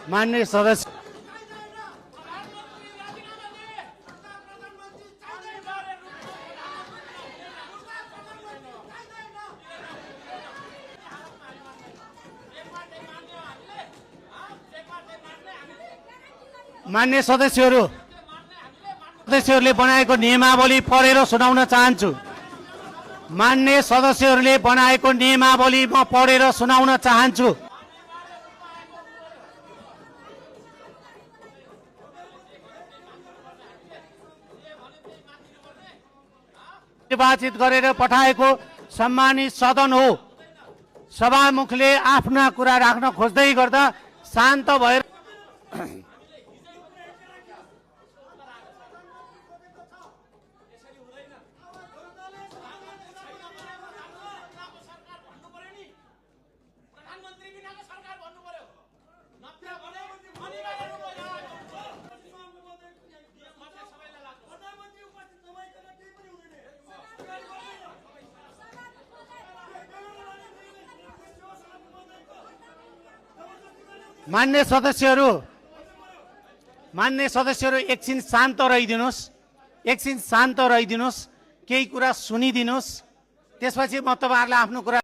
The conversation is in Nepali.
माननीय सदस्य मान्य सदस्यहरूले बनाएको नियमावली पढेर सुनाउन चाहन्छु। मान्य सदस्यहरूले बनाएको नियमावली म पढेर सुनाउन चाहन्छु। निर्वाचित गरेर पठाएको सम्मानित सदन हो। सभामुखले आफ्ना कुरा राख्न खोज्दै गर्दा शान्त भएर मान्य सदस्यहरू एकछिन शान्त रहिदिनुहोस्, केही कुरा सुनिदिनुहोस्, त्यसपछि म तपाईहरुलाई आफ्नो कुरा